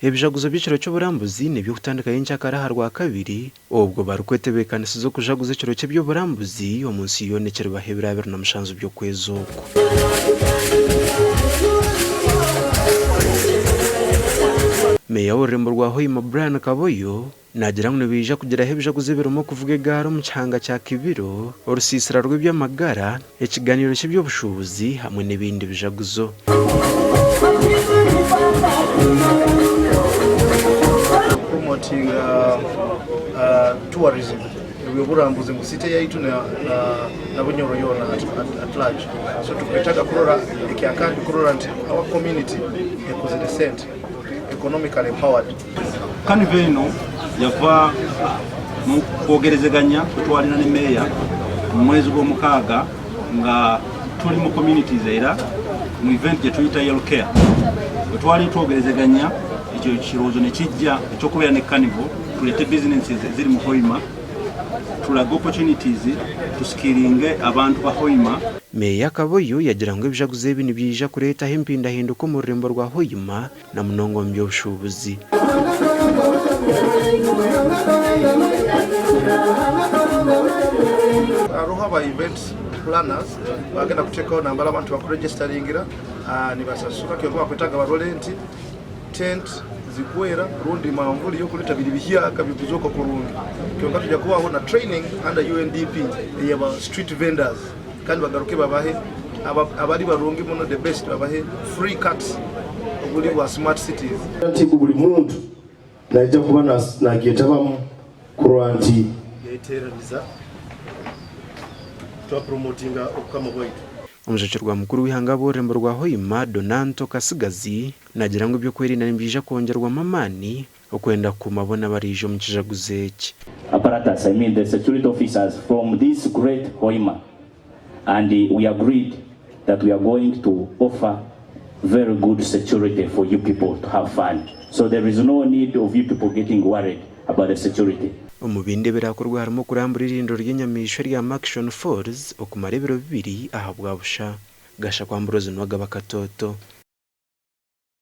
Ebijaguzo by'ekiro ky'oburambuzi n'eby'okutandika nyenkyakara aha Rwakabiri obwo barikwetebeekanisiza okujaguza ekiro ky'eby'oburambuzi omu nsi yoona ekiribaho ebiro 27 by'okwezi oku. Meeya w'orurembo rwa Hoima Brian Kaboyo naagira ngu nibaija kugiraho ebijaguzo ebirimu okuvuga egaari omu kihanga kya Kibiro, orusiisira rw'eby'amagara, ekiganiiro ky'eby'obushuubuzi hamwe n'ebindi bijaguzo. Promotinga tourism ebyoburambuzi mu city yaitu na Bunyoro yoona at large. So tukwetaga kurora ekyakandi kurora nti our community ekozire sente, economically empowered. Carnival eno yava mu kwogerezeganya kwetwalina ne meeya mu mwezi gw'omukaaga nga tuli mu communities era mu event gyetuyita Yellow Care bwetwali twogerezeganya ekyo kirowoozo nekijja ekyokubeera ne carnival tuleete businesses eziri mu Hoima tulage opportunities tusikiringe abantu ba Hoima. Meeya Kaboyo yagira ngu ebijaguzo ebi nibyija kureetaho empindahinduka omu rurembo rwa Hoima na munonga omu by'obushuubuzi. Hariho aba event planners bagenda kuteekaho nambara abantu bakuregisteringira nibasasura kyonka bakwetaaga barole nti tent zikwera rundi manvuri yokureeta biri bihyaka birikuzooka kurungi kyonka twija kubaho na training under UNDP eyaba street vendors kandi bagaruke babahe abari barungi muno the best babahe free carts oburi bwa smart cities. Nti buri muntu naija kuba nagyetabamu kurora nti. Yeteraniza twapromotinga obukama bwaitu. Omujwekyerwa mukuru w'eihanga ahabw'orurembo rwa Hoima, Donanto Kasigazi, naagira ngu eby'okwerinda nibiija kwongyerwamu amaani okwenda kukuuma boona abaraije omu kijaguzo eki. Apparatus, I mean the security officers from this great Hoima and we agreed that we are going to offer very good security for you people to have fun. So there is no need of you people getting worried about the security. Omu bindi ebiraakorwe harimu okurambura eirindiro ry'enyamaishwa erya Murchison Falls okumara ebiro bibiri ahabwa busha. Gashakwa Ambrose Nuwagaba Katoto.